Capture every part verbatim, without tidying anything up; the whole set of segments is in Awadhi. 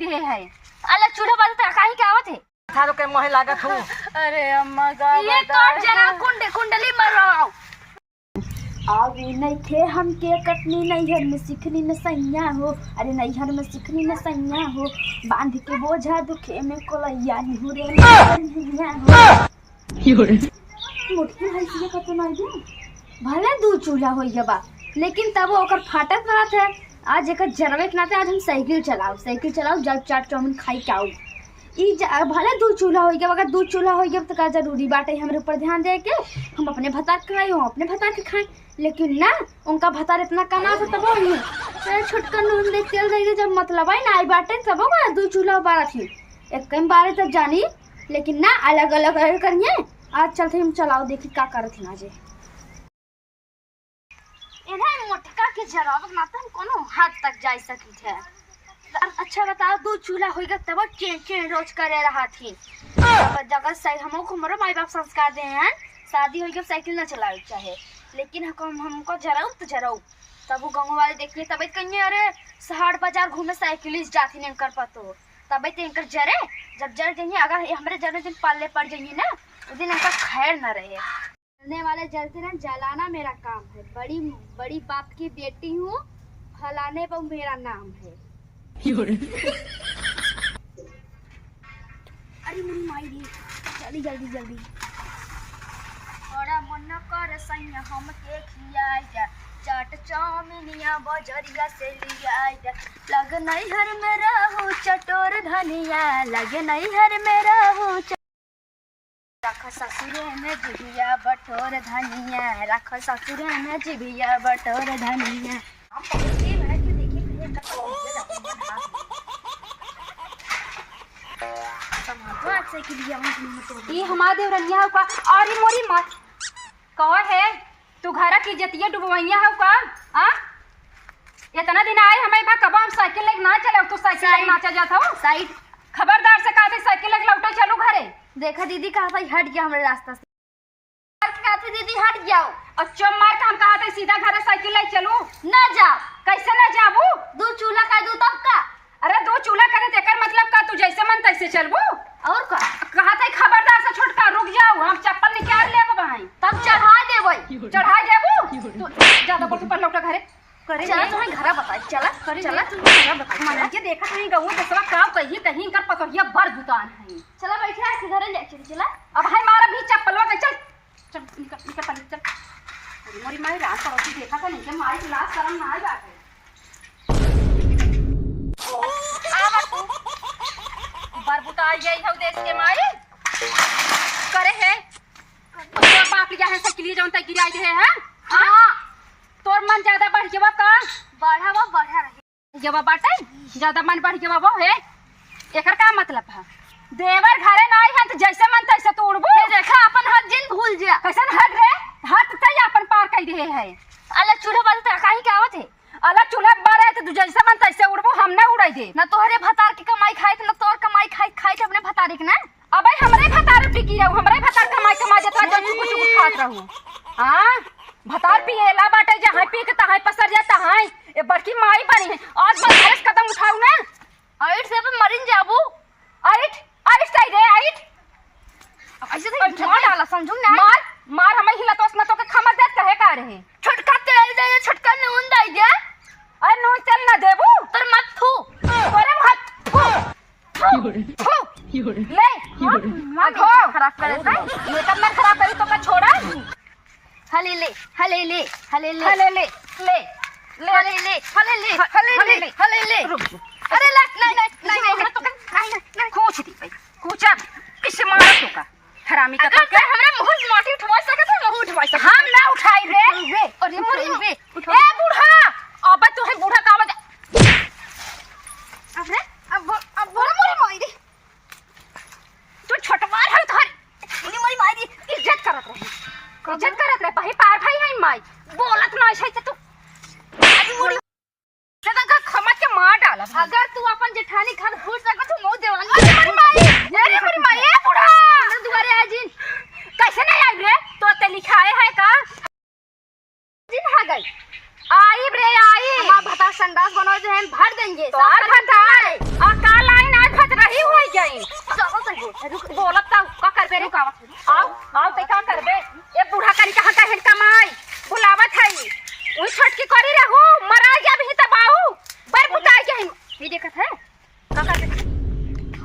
ये है। अला चूल्हा बारे त काहे के आवत है? थारो के मोहे लागत हूँ। अरे अम्मा, का ये बताए? तोर जना कुंड-, कुंडली मरवाओ। आवे नइखे हमके कटनी नैहर में सिखनी न सैया हो। अरे नैहर में सिखनी न सैया हो। बांध के बोझा दुखे में कोलैया निहुरे नैहर नैया हो। मोटकी भैंसिया का तो नहीं दे। भले दू चूल्हा होइगा बा, लेकिन तब ओकर फाटत रहत है। आज एकर जरवे के नाते आज हम साइकिल चलाओ, साइकिल चलाओ, जब चाट चाउमीन खाई के आऊ। ई ज-, भले दू चूल्हा होइगा, अगर दू चूल्हा होइगा तो का जरूरी बाटे हमरे ऊपर ध्यान दे के? हम अपने भतार के खाई, हम अपने भतार के खाई, लेकिन ना, उनका भतार इतना कमात है तबो नहीं। अरे छोटका नून दे तेल दे के जब मतलब है ना आई बाटे तबो का दू चूल्हा बारत ही। एक कम बारे तब जानी, लेकिन ना अलग अलग करिए। आज चलते हम चलाओ देखी का करत ही ना जे। इन्हें मोटका के जरावत ना तो हम कोनो हद तक जाई सकित है। अच्छा बताओ, दू चूल्हा होइगा तब चें चें रोज करे रहा थी। अब जगह सही हमको हमरो माई बाप संस्कार दे हैं, शादी होइगा साइकिल ना चलावे के चाहे, लेकिन हम, हमको जराऊ तो जराऊ। तब वो गाँव वाले देखिए तब कहिए, "अरे शहर बाजार घूमे साइकिल से जाती नहीं कर पातो।" तब तो इनकर जरे, जब जर जाइए, अगर ये हमरे जन्मदिन पाले पड़ जाइए ना, उस दिन इनका खैर ना रहे। जलने वाले जलते रहें, जलाना मेरा काम है। बड़ी, बड़ी बाप की बेटी हूँ, फलाने पर मेरा नाम है। अरे मुनी माई रे, जल्दी, जल्दी, जल्दी। बड़ा मन कर सैया हमके खियाई जा, चाट चाउमीनिया बजरिया से लियाई जा। लग नैहर में रहू चटोर धनिया, लग नैहर में रहू च- रख ससुरे में जिभिया बटोर धनिया, रख ससुरे में जिभिया बटोर धनिया। हम पहुंच गए हैं कि देखिए, भैया, तक पहुंच गए, अपन हाथ में। संभाल, हाथ से कि लिया, हम तो ई हमार देवरनिया हो का? अरे मोरी माँ, कहो है, तू घरा की इज्जतिया डुबवैया हो का? हाँ? इतना दिन आए हमें बा, कबो हम साइकिल लेके ना चले, तू साइकिल लेके साइड। ना चल जात हो। साइड। खबरदार से कहा थे, साइकिल लेके लौटे चलू घरे। देखा दीदी, कहा था, हट गया हमरे रास्ता से। कहा थे, दीदी, हट जाओ। और चुप मार के हम कहा थे, सीधा घरे साइकिल लेके चलू। ना जाओ। कैसे ना जाबू? दू चूल्हा कर दू तब का? अरे, दू चूल्हा करे, तेकर मतलब का, तू जैसे मन तैसे चलबू? और का? कहा थे, खबरदार से छोटका, रुक जाओ, हम चप्पल निकाल लेब भाई। तब चढ़ा देबै। चढ़ा देबू? तू ज्यादा बोल, तू पर लौटा घरे। करे चला, ले। तुम्हें घरा बताई, चला, करे चला, ले। तुम्हें घरा बताई, मन चला। के देखा तुम्हें गऊ दसवा का कही, कहीं कर पतोहिया बड़ बुतान है। चला, बैठे आके घरे ले चली, चला। अब है मारा भी चप्पलवा के, चल। चल, निकल, निकल, पहले चल। अरे, मोरी माई, रात पड़ोसी देखा था, नहीं, माई के लाज शरम ना आई बात है। आवा तू। बरबुटा आई गई है देश के माई। करे है। तोर बाप लिया है साइकिल, जौन तय गिराई दे है, हाँ? हाँ। तोर मन ज्यादा बढ़ गया का? बढ़ा बा, बढ़ा रहे। गवा बाटे, ज्यादा मन बढ़ गवा बा, हे? एकर का मतलब है? देवर घरे ना आई है तो जैसे मन तैसे तू उड़बू? हे देखा, अपन हद जिन भूल जा। कैसन हद रे? हद तय अपन पार कर दे है। अला चूल्हा बारे त काहे के आवत है? अला चूल्हा बारे त तू जैसे मन तैसे उड़बू, हम ना उड़ाई दे। ना तोहरे भतार के कमाई खाई त ना तोर कमाई खाई, खाई त अपने भतारे के ना। अबे हमरे भतार पी की रहू, हमरे भतार कमाई कमाई देत रहा, जो चुकु चुकु खात रहू। हाँ, भतार पिएला बाटे, जहाँ पी के तहाँ पसर जाए, तहाँ। ए बड़की माई बनी है, आज बस कदम उठाऊ ना। आइट से पे मरिन जाबू। आइट, आइट सही रे, आइट। अब ऐसे तो अरे उठा डाला, समझू ना। मार, मार, हमें हिला तो उसने तो के खमर देत कहे का रहे। छोटका तेल दे, छोटका नून दे दे। अरे नून तेल ना देबू? तोर मत थू। तोरे मत थू। थू। ले। हाँ, माँ, अघो। Makeup खराब करे था। Makeup ना खराब करी तो का छोड़ा? हले ले, हले ले, हले ले। हले ले, ले, ले। हले ले, हले ले, ह-, हले हले ले, ले। हले ले। रुक, रुक। अरे ले, नहीं, नहीं, नहीं, नहीं, नहीं, तो नहीं, नहीं, नहीं। कूछ दी भाई, कूछ अब। इससे मारो तो का? हरामी का अगर तो क्या? हमरे मुंह से माटी उठवा सकत है, मुंह उठवा सकत है। हम ना उठाई रे। उठाई बे, अरे उठाई मोरी बे, उठाई। ए बूढ़ा, अब तू है बूढ़ा का आवाज। अब रे, अब बोल, अब बोल मोरी माई रे। तू छोटवार है तोहर। इनी मोरी माई रे, इज्जत करत रहे। इज्जत करत रहे, भाई पार भाई है माई। बोलत ना ऐसे तो तू। अरे मोरी दादा का खमत के मार डाला भाई। अगर तू अपन जेठानी खान भूल सकत हो, मऊ देवांगी। अरे मोरी माई, अरे मोरी माई, ए बूढ़ा। हमरे दुआरे आ जिन। कैसे नहीं आई रे? तो ते लिखाए है का? जिन आ गई। आई रे, आई। हमार भतार संडास बनो जो है, भर देंगे। तो सब और भर भतार। देंगे। आ का ला क्यों हो गई? रुक, बोलत ता, का करबे रे? रुक, आवा। आओ, आओ, ते का करबे? ए बूढ़ा कनी कहाँ का हेन कमाई? बुलावत है। उई छोटकी करी रहू, मरा गया भी तब आऊ। बर बुताई के हेन। ये देखत है? का करबे?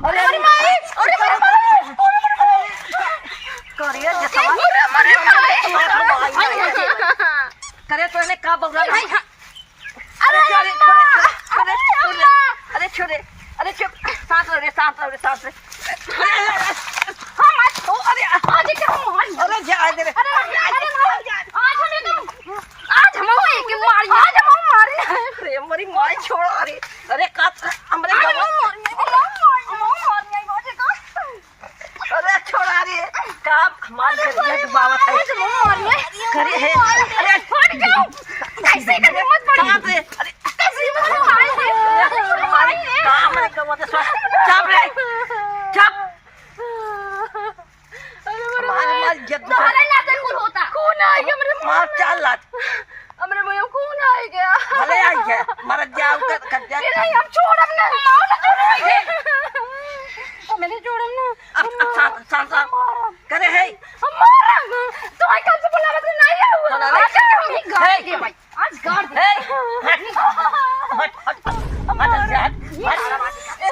अरे, अरे माई, अरे माई, अरे माई। करे, ये सवा-, अरे माई। करे, तोने का बउरा? अरे, अरे, अरे, अरे, अरे, अरे, अरे, छोरे, अरे, चुप, शांत रहो रे, शांत रहो रे, शांत रहो। हाँ, मार, ओ, अरे, अरे, क्या मार? अरे, जा, अरे, अरे, अरे, अरे, मार, आज हमें तो, आज हम एक मार, आज हम मार। अरे, हमारी माई छोड़ो, अरे, अरे, का, हमरे अरे, गवा- मार, मार, मार, मार, मार, मार, मार। अरे छोड़ा रे, का हमार अरे, गजिया अरे, डुबावत है। अरे, अरे, करे है। अरे, अरे, फट जाओ। कैसे कर हिम्मत पड़ी? कहाँ पे? अरे, कैसे हिम्मत पड़ी? अरे, अरे, का हमारे गवा दे सो-, चुप रे, चुप। अरे, अरे, हमारे अरे, मार जब तोहरे नाते कुल होता। कौन आ गया मेरे मार चाल लात। हमरे मुंह में खून आ गया। भले आई है, मर जाओ कर, कर जा। ये नहीं, हम छोड़ब ना, हम ना छोड़ब। हम नहीं छोड़ब ना। अब, अब शांत, शांत, शांत। मारब। करे है। हम मारब। तो आई कल से बोला बस नहीं आऊ। तो ना, आज नहीं। हम ही गाड़ हे। दे भाई। आज गाड़ दे। हे, हट, हट, हट, हट, हट, हट। ए,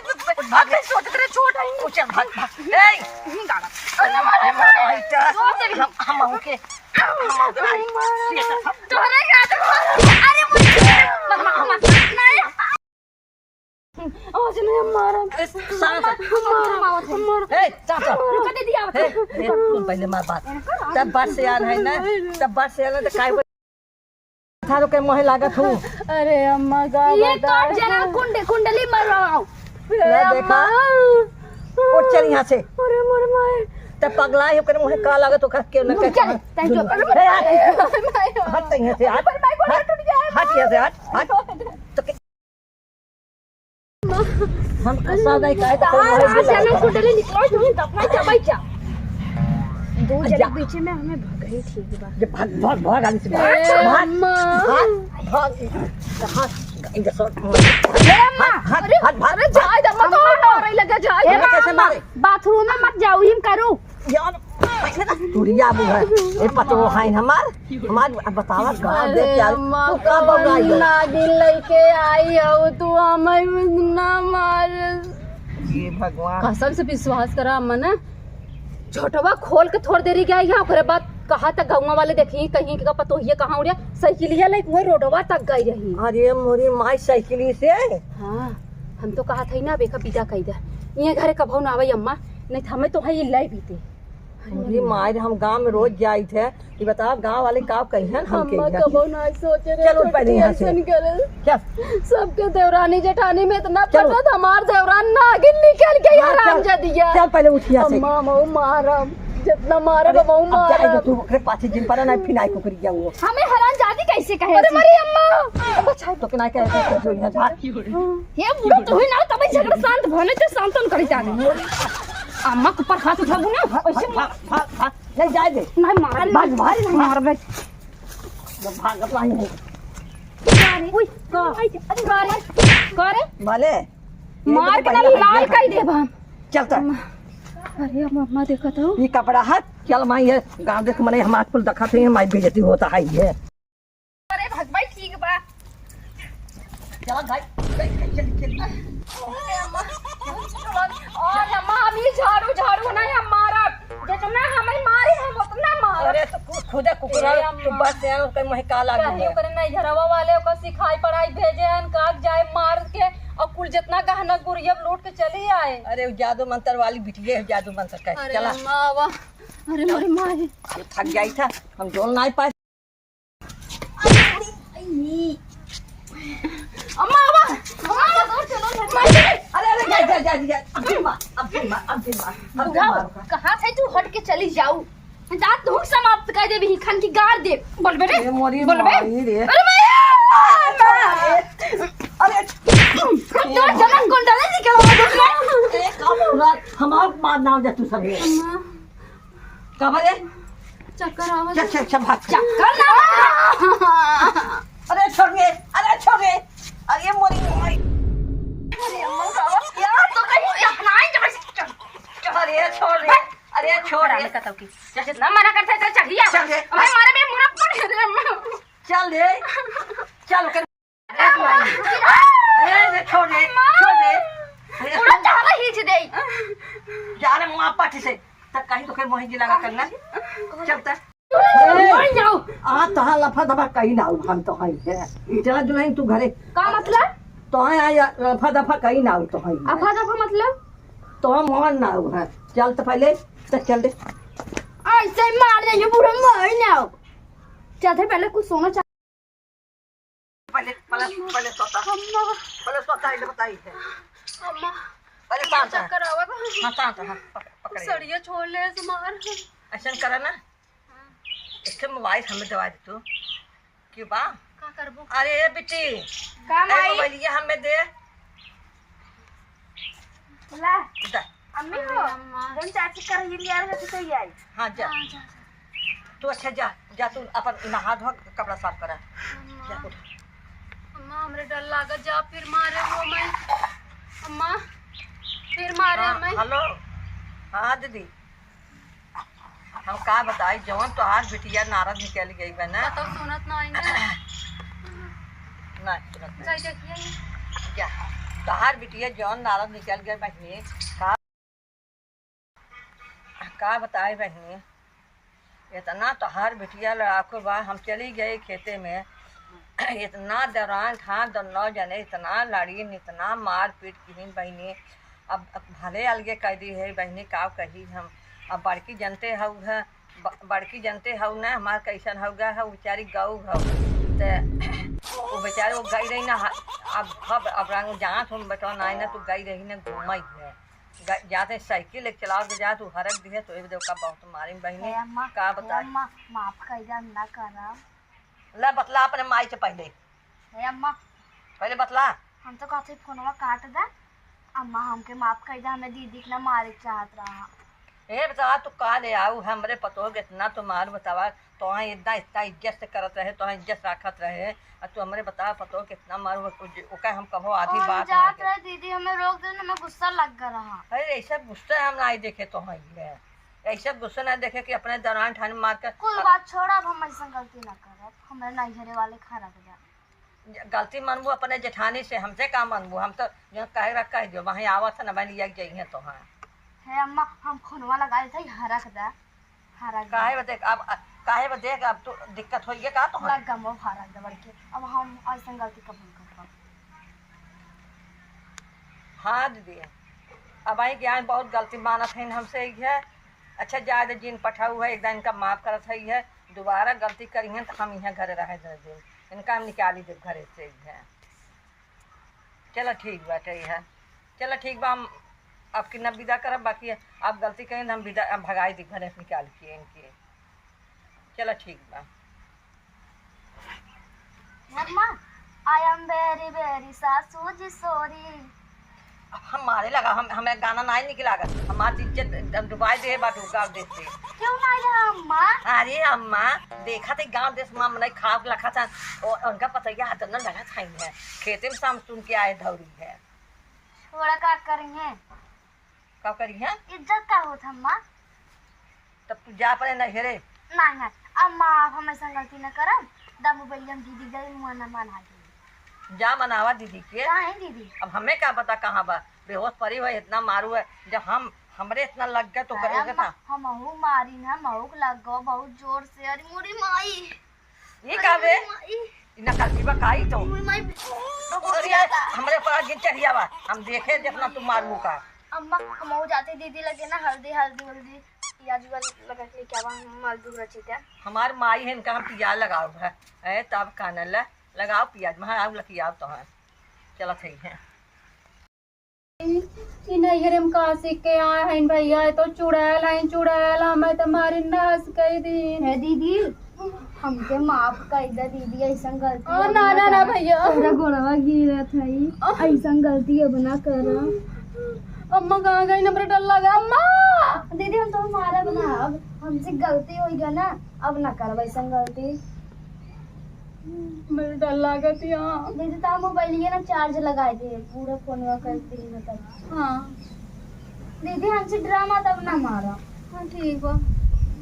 भाग। मैं सोचत रहे छोट है। ओ, चल, भाग, भाग। ए। नहीं गाड़ा। अरे, मारा, मारा। भाई, चल। छोड़ दे भी। हम, हम आऊं के। तोहरे का तो, अरे मुझे मत, मत, मत, नहीं। आज नहीं मारा। अरे, साला, साला। मारा, मारा। ए, साला, साला। रुका दीदी, आवत है। ए, ए, सुन पहले मार बात। तब बात से यार है ना, तब बात से यार ना, तो काय थारो के मोहे लागत हूँ। अरे अम्मा, का ये बताओ? तो जना कुंड-, कुंडली मरवाओ। ले देखा। अम्मा। उठ चल यहाँ से। अरे मोर माई। ते पगला है, ओकरे मुँहे का लागत, ओकर केहू ना मुझे कहे। Thank you। अरे, अरे, हट। अरे, माई। हट यहाँ से, हट। अरे, माई, गोड़ हट। टूट गया है, हट यहाँ से, हट, हट। तो के-, हम अरे, सादा ही काहे तो कहाँ कोई से बोला? चलो, कुंडली निकाल, तुम दफना क्या भाई क्या? दो जने जा। बीच में हमें भगाई ठीक बा। ये भाग, भाग, भाग, आगे से भाग। ए, भाग, अम्मा। भाग, भाग। कहाँ? इधर सर। ए, अम्मा। भाग, भाग, अरे, भाग, भाग, अरे, भाग। जाए दे, अम्मा, तो अम्मा। और मारे लगे, जाए दे। अम्मा, कैसे मारे? बाथरूम में मत जाओ, हिम करो। यार, पहले तो टुरिया भी है। ए, पतो है हमार? हमार बतावा, गाँव अरे, देख यार। अम्मा, तू का बगाई है? नागिन लइके आई हो, तू हमें ना मार। ये भगवान। कसम से विश्वास करा, अम्मा ना। झोटवा खोल के थोड़ देरी गया यहाँ, ओकरे बाद कहा त गौवा वाले देखी, कहीं के पतोहिए कहाँ उड़िया, साइकिलिया लेके वही रोडवा तक गई रही। अरे मोरी माई, साइकिली से? हाँ, हम तो कहा था ही ना, बेका विदा कई दे, ये घरे कबहू ना आवे अम्मा, नहीं तो हमें तो है ये लाई बीते। मोरी माई, हम गाँव में रोज जाई थे, ये बताओ, गाँव वाले का कहिहन हम अम्मा के? कबो ना सोचे रहे, चलो, पहले छोटकी यहाँ से। ऐसन करे। चल। सबके देवरानी जेठानी में इतना चलो। पटत, हमार देवरान नागिन निकल के हाँ, चल। हरामजादिया। चल, पहले उठ यहाँ से। अम्मा, मऊ मारम, जितना मारे अरे, बा, मऊ अब जाए दे मारम। तू, ओकरे पाछे जिन पर ना, फिनाई को करी जाऊँ। हमें हरामजादी कैसे कहे अरे, ऐसी? मरी अम्मा। बचाए तो के ना कहे, कहे, कहे, जो यहाँ जा। ये बुढ़ा तो है ना, तब झगड़ा शांत भले तो शांत होन करी जाने। अम्मा के ऊपर हाथ उठाबू ना, ऐसे भाग, भाग, भाग, भाग। नहीं जाए दे। नहीं, मार। भाग, भाग, भाग। मार बे। जब भागत वाही है। का रे? उई, का रे? का रे? भले। मार के ना लाल कई देब हम। चल त। अम्मा। अरे, अम्मा, अम्मा, देखा तो। ई कपड़ा है, चल माई है, गाँव देख मने हमार कुल देखा थे, माई बेइज्जती होता है ये। अरे भगवान, ठीक बा। चला भाई, चल, चल, चल, चल। और अम्मा, हम ई झाड़ू, झाड़ू नहीं हम मारब। जितना हमें मारी, हम उतना मारब। अरे, तो कु-, खुदे कुकुर ए है, अम्मा। तू बस यार, ओकर मुँहे का लागी कहीं है? ओकरे नहीं घरवा वाले ओकर सिखाई पढ़ाई भेजे हन, काग जाए मार के, और कुल जितना गहना गुरिया लूट के चली आए। अरे, वो जादू मंत्र वाली बिटिया है, जादू मंत्र का। अरे चला। अम्मा, वाह। अरे, मोरे माई। ये थक जाई था, हम जोन नहीं पाए। अम्मा, अम्मा, अम्मा, अम्मा, दूर चलो, दूर चलो। अरे, अरे, जा, जा, जा, जा। अब फिर मार, अब फिर मार, अब फिर मार, अब फिर बुढ़ाऊ, मार। कहाँ थे तू? हट के चली जाऊ। दांत धूल समाप्त कर देबी, खान की गाड़ दे। बोलबे रे, ए, मोरी बोलबे। माई रे। अरे माई, अरे, तो जनम कुंडली निकलवा दे। ए, का बोला? हमार मार ना हो जा तू सब। अम्मा। का बरे? चक्कर आवत चल, है। चल, चल, भाग। चक्कर ना। अरे, छोड़ रे, अरे, छोड़ रे। अरे, मोरी माई। अरे, अम्मा, बाबा, यार, तो कहीं चकनाई, काहे कहता हूँ कि जितना मना करता है, चल, चढ़िया। चल रे। अबे, मारे बे, मुड़ा पड़ रे, अम्मा। चल रे। चल, ओके। ए, ए, ए, छोड़ दे, अम्मा। छोड़ दे। पूरा चाला खींच दे। जा रे, मुआ पट से। तब कहीं तो के मोहित जी लगा करना। चल, तब। मर जाओ। आ, तहाँ लफा दफा कहीं ना आऊ, हम तो हई है। चला दुल्हन तू घरे। का मतलब? तो है, आ, लफा दफा कहीं ना आऊ, तो हई है। अफा दफा मतलब? तो हम और ना आऊ है। चल तो पहले, तो चल दे। ऐसे ही मार देंगे, पूरा मर ना आओ। चलते पहले कुछ सोना चाहिए। पहले, पहले, पहले सोता। अम्मा। पहले सोता है, बताई है। अम्मा। पहले शांत रह। चक्कर आवा था। हाँ, शांत रह। पक-, पकड़े। सड़िया छोड़ ले, ऐसे मार। ऐसा करा ना। हाँ। इसके मोबाइल हमें दवा दे तू। क्यों बा? का करबो? अरे ए बिटी, का ए माई? मोबाइलिया हमें दे। ला। दा। अम्मी हो, अरे अम्मा। जौन चाची कर ही लिया रहे, तो सही आई। हाँ, जा। हाँ, जा, जा। तू अच्छा जा, जा तू अपन नहा धो, कपड़ा साफ करा। अम्मा। जा, उठ। अम्मा, हमरे डर लागत, जा फिर मारे वो मैं। अम्मा, फिर मारे हाँ, मैं। हेलो। हाँ, दीदी। हम का बताई, जवन तोहार बिटिया नारद निकल गई बा ना। पता सुनत ना आई ना। ना, सुनत नहीं। जाई देखिए। क्या? तोहार बिटिया जवन नारद निकल गई बहिनी, का, का बताई बहिनी, इतना तोहार बिटिया लड़ाकू बा। हम चली गई खेते में, इतना दौरान था दोनों जने, इतना लड़ीन, इतना मारपीट किहिन बहिनी। अब, अब भले अलगे कर दी है बहिनी, का कही हम। अब बड़की जनते हऊ है, ब-, बड़की जनते हऊ ना, हमार कैसन हऊ गा है, उ बेचारी गऊ हऊ। ते उ बेचारी वो गई रही ना, ह-, अब, अब, अब रंग जहाँ तुम बचवा ना आई ना, तू गई रही ना घूमई है। ग-, जाते साइकिल एक चलाओ के जात, उ हरक दिहे, तो ये देखा बहुत मारी बहिनी, हे अम्मा, का हे बताई? अम्मा, माफ कर दे, हम ना करब। ले बतला अपने माई से पहले। हे अम्मा। पहले बतला। हम तो कहते फोनवा काट दे। अम्मा, हमके माफ कर दे, हमें दीदी के ना मारे के चाहत रहा। ए बेटा, तू का ले आऊ, हमरे पतोह के इतना तो मार बतावा, तोहे इतना, इतना इज्जत से करत रहे, तोहे इज्जत राखत रहे, आ तू हमरे बतावा पतोह के इतना मारू, ओका हम कबो आधी हम बात ना जात कहे। रहे दीदी, हमें रोक दे, हमें गुस्सा लग गया रहा। अरे ऐसा गुस्सा हम ना देखे तोहे। ऐसा गुस्सा ना देखे कि अपने दौरान ठानी मार के कुल बात छोड़ा, अब हम ऐसा गलती ना करब, हमारे नैहरे वाले खा रख जा। गलती मनबू अपने जेठानी से, हमसे का मनबू? हम तो जो कहे रख कह दियो, वहीं आवत है ना, बहन, ये जइहे तो हाँ। हे अम्मा, हम फोनवा लगाए थे, हरक दा, हरक दा। काहे बदे अब, काहे बदे अब तो दिक्कत होइए का तो? लग गम वो हरक दा बड़के, अब हम ऐसन गलती कबूल कर पाओ। हाँ दीदी, अब आई ज्ञान बहुत गलती मानत है हमसे, ये है। अच्छा, जाए दे, जिन पठाऊ है, एक दिन इनका माफ करत है, ये दोबारा गलती करी है तो हम यहाँ घरे रहे दे दिन। इनका हम निकाली देब घरे से ही है। चलो ठीक बाटे है। चलो ठीक बा, हम आपकी न विदा करब, बाकी आप गलती करें तो हम विदा, हम भगाई देब घरे से निकाल के इनके। चलो ठीक बा। अम्मा, I am very very सासू जी sorry। अब हम मारे लगा, हम, हमें गाना नाहीं निक लागत। हमार इज्जत एकदम डुबाई दे बाटू गाँव देश से। क्यों मारे अम्मा? अरे अम्मा, देखा थे गाँव देश में मनई खाव लखा था, ओ, उनका पतैया हाथ न लगा था ही है। खेते में शाम सुन के आए धौरी है। छोड़ा का करेंगे? का करिहे? इज्जत का होत अम्मा? तब तू जा अपने नैहरे। नहीं, नहीं, अम्मा, आप हमें संग गलती न करम। दा मोबाइल हम दीदी गई, मुआ न मना दे। जा मनावा दीदी के। काहे दीदी? अब हमें का पता कहाँ बा, बेहोश पड़ी हुई, इतना मारू है, जब हम, हमरे इतना लग गया तो अरे करोगे अम्मा, था। हमहू मारी ना, महू के लग गो बहुत जोर से। अरे मोरी माई। ई का बे? माई। ई नकल की बा का ई तो? मोरी माई। तो बोल अरे, दिया था। हमरे पर जिन चढ़िया बा। हम देखे जितना तू मारू का। अम्मा, हम हो जाते दीदी लगे ना हल्दी, हल्दी, हल्दी, पियाज उआज लगा के लेके आवा, हम मजदूर रचित है। हमार माई है, इनका हम पियाज लगाओ है। ए, तब कानल लगाओ पियाज, महा आऊ लकी आओ तो है। चलत है, है। ई नैहरे में का सीख के आए हईन भैया, ई तो चुड़ैल हईन, चुड़ैल, हमें तो मारी नाश कर दी। हे दीदी, हमके माफ कर दे दीदी, ऐसन गलती ओ, अब ना, ना ना, ना करब। भैया। तोरा गोड़वा गिरत हई, ओ। ऐसन गलती अब ना करब। अम्मा कहाँ गई? हमरा डर लगा, अम्मा। दीदी, हम तो मारब ना, अब हमसे गलती हो गया ना, अब ना करब ऐसन गलती। मेरे डर लागत यहाँ। दीदी, तो हम मोबाइलिए ना चार्ज लगाए थे, पूरा फोनवा कर दिन में तक। हाँ। दीदी, हमसे ड्रामा तब ना मारा। हाँ, ठीक बा।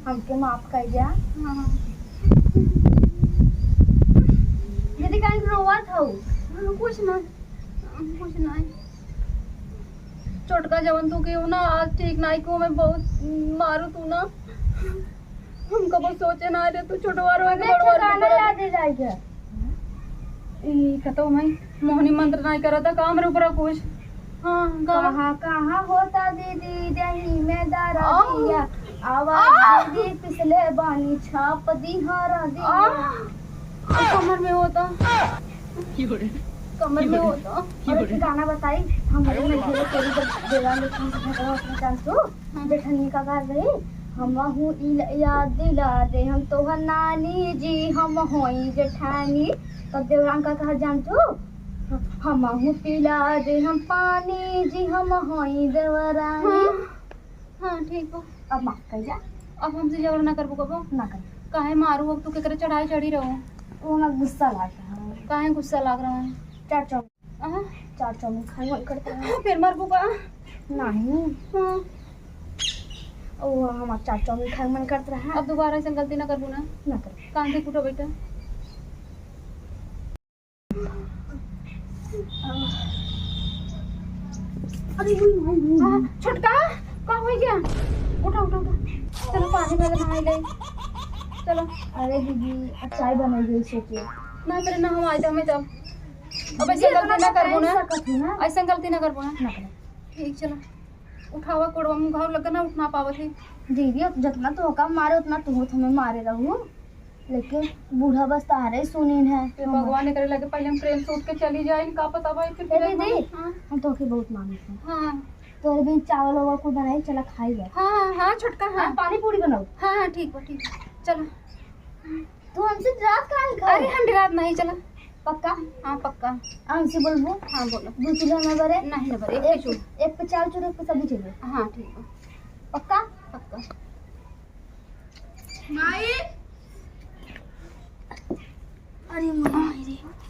हमके माफ कर जा। हाँ। दीदी, काहे रोवत हऊ? हाँ, कुछ ना, कुछ ना। छोटका जवन तू केहू ना, आज ठीक नाई को, हमें बहुत मारू तू ना। हम कबो सोचे ना रहे तू छोटवा रहो कि हमें बड़वा रहो। ठिकाना याद है जाएगा। ई कतो मैं मोहनी मंत्र नाई करता, काम रे ऊपर कुछ। हाँ, गावा। कहाँ, कहाँ होता दीदी दही में दरा आह। दिया, आवाज आह। दीदी पिछले बानी छाप दी हरा दिया। आह। कमर में होता। कमर में होता। और एक गाना बताई, हमारे में ढेर तेरी जब देवा लेकिन से झगड़ा होता जान तू। हाँ। जेठनिया का गाल रही, "हमहू ई ल-, याद दिला दे, हम तोहर नानी जी, हम होई जेठानी।" तब देवरान का कहा जान तू, "हमहू पिला दे, हम पानी जी, हम होई देवरानी।" हाँ, हाँ, ठीक बा। अब माफ कर जा। अब हमसे झगड़ा ना करबो कबो? ना कर। काहे मारू, अब तू केकरे चढ़ाई चढ़ी रहो? वो ना गुस्सा लाग रहा है। काहे गुस्सा लाग रहा है? चार चौ अहाँ? चार चाउमीन खाए मन करत रहा। हाँ, फिर मरबू का? नहीं। हाँ। ओ, हमार चार चाउमीन खाए मन करत रहा। अब दोबारा ऐसन गलती ना करबू ना? ना कर। कान से उठो बेटा। अरे, हुई, हुई, हुई। हाँ, छोटका, का हो गया? उठा, उठा, उठा। चलो, पानी में नहाई ले। चलो। अरे दीदी, अब चाय बनाई गई सोचे। ना, तेरे ना हम आए थे, हमें जब अब ऐसे ये गलती इतना ना करबो ना। कर सकत हूँ ना। ऐसा गलती ना करबो ना। ना करब। ठीक, चलो। उठावा कोड़वा, मुँह घाव लग ना, उठ ना पावत है। दीदी, अब जितना तो का मारे, उतना तू हमें मारे रहू। लेकिन बूढ़ा बस तारे सुनीन है। ये भगवान करे लगे, पहले हम प्रेम से उठ के चली जाए, का पता भाई फिर ए प्रेम दीदी, में, हाँ। हम तोके बहुत मानत हैं। हाँ। तोरे बिन चावल वावल कुछ बनाई, चला खाई ले। हाँ, हाँ, छोटका, हाँ। हाँ, पानी पूरी बनाओ। हाँ, हाँ, ठीक बा, ठीक बा। चलो। तू हमसे डरात काहे खाओ? अरे, हम डरात नहीं, चला। पक्का? हाँ, पक्का। हमसे बोलबो? हाँ, बोलो। दो चूल्हा ना बरे? नहीं ना बरे, एक एक, पे चूल्हा। एक पे चार चूल्हा, एक पे सब्जी चूल्हा। हाँ, ठीक है। पक्का? पक्का। माई। अरे माई रे।